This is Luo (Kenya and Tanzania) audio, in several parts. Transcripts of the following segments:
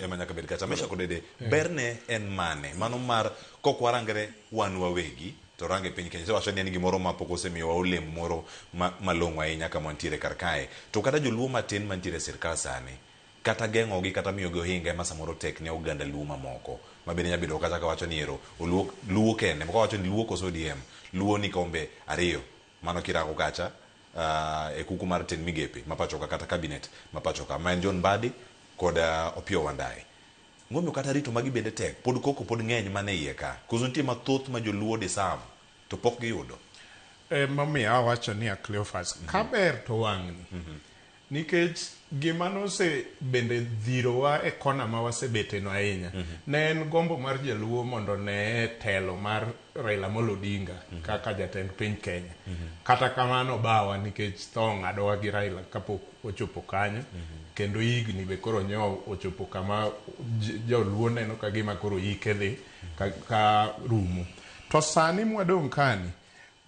Ema nyaka bed kacha. Mesha kod Dede, berne en mane? Mano mar kok warangre wan wawegi, to range piny Kenya. Isewacho ni en gimoro ma pok osemiyowa olemo moro ma, malong'o ahinya kama wantiere kar kae. To kata joluo matin mantiere e sirkal sani, kata geng'ogi kata miyogi ohinga ema samoro tek ne oganda luo mamoko. Ma bende nyalo bedo kata ka wacho ni ero, oluo, luo kende. Moko wacho ni luo koso ODM. Luo ni kombe ariyo. Mano kirako kacha, e kuku mar tend migepe ma pachoka kata cabinet ma pachoka. Ma en John Mbadi kod Opiyo Wandayi. Ng'omiyo kata rito magi bende tek, pod koko pod ng'eny mana e iye ka. Koso nitie mathoth ma joluo deserve to pok giyudo. Emomiyo awacho niya Cleophas, kaber to wang'ni. Nikech gima nose bende dhirowa e kona ma wasebeteno ahinya, ne en gombo mar jaluo mondo oneye telo mar Raila Amolo Odinga kaka jatend piny Kenya. Kata kamano obawa nikech tho ong'adowa gi Raila kapok ochopo kanyo. Kendo higni be koro nyo ochopo kama joluo neno ka gima koro hike dhi ka rumo. To sani mwadong' kani,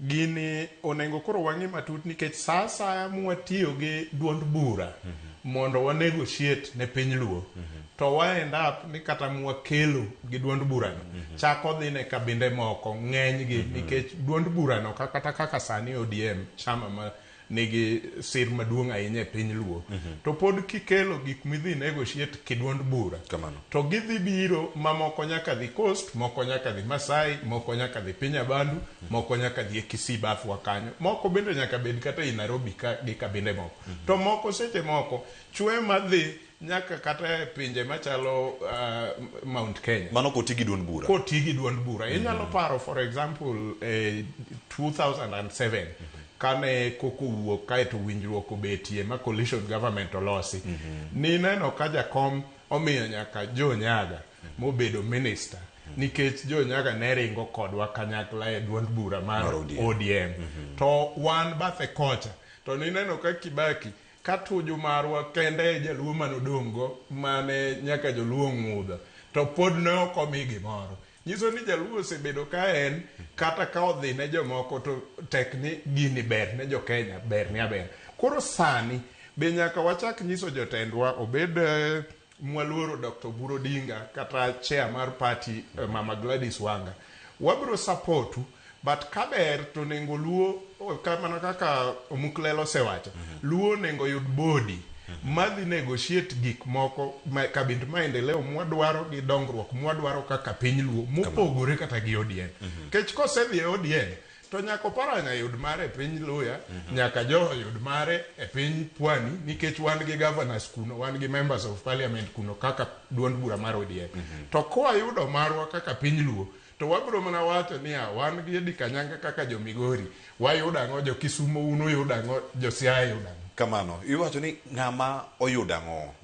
gini onego koro wang'i matut nikech sa asaya mwatiyo gi duond bura mondo wa negotiate ne piny luo to wa end up ni kata mwakelo gi duond burano chako dhi ne kabinde moko ng'enygi nikech duond burano kata kaka sani ODM chama ma nigi sir maduong' ahinya e piny luo to pod kikelo gik midhi negotiate kiduond bura Kamano. to gidhi biro mamoko nyaka dhi Coast, moko nyaka dhi Masai, moko nyaka dhi piny Abandu, moko nyaka dhi e Kisii bathwa kanyo, moko bende nyaka bed kata ei Nairobi ka gi kabinde moko. To moko seche moko chwe madhi nyaka kata e pinje machalo Mount Kenya. Mano koti gi duond bura. Koti gi duond bura. Inyalo paro for example 2007 kane koko owuok kaeto winjruok obetie ma coalition government olosi. Nineno ka jakom omiyo nyaka Joe Nyaga mobedo minister nikech Joe Nyaga ne ringo kodwa kanyakla e duond bura mar Mar ODM. ODM. To wan bathe kocha to nineno ka Kibaki ka tuju marwa kende e jaluo manodong' go mane nyaka joluo ong'udho to pod ne ok omi gimoro. Nyiso ni jaluo osebedo ka en kata ka odhi ne jomoko to tek ni gini ber ne jo Kenya ber ne aber. Koro sani be nyaka wachak nyiso jotendwa obed mwaluoro Dr. Oburu Odinga kata chair mar party Mama Gladys Wanga. Wabiro supportu but kaber to nengo luo mana kaka Omuklelo osewacho luo onego yud body madhi negotiate gik moko ma, kabind maendeleo mwadwaro gi dongruok mwadwaro kaka piny luo mopogore kata gi ODM. Kech kosedhi e ODM to nyaka Oparanya yud mare e piny Luya, nyaka Joho yud mare e piny Pwani nikech wan gi governors kuno, wan gi members of parliament kuno kaka duond bura mar ODM. To kwayudo marwa kaka piny luo to wabiro mana wacho niya wan gi Eddie Kanyanga kaka jo Migori wayudo ang'o, jo Kisumo un uyudo ang'o, jo Siaya yudo ang'o. Kamano, iwacho ni ng'ama oyudo ang'o?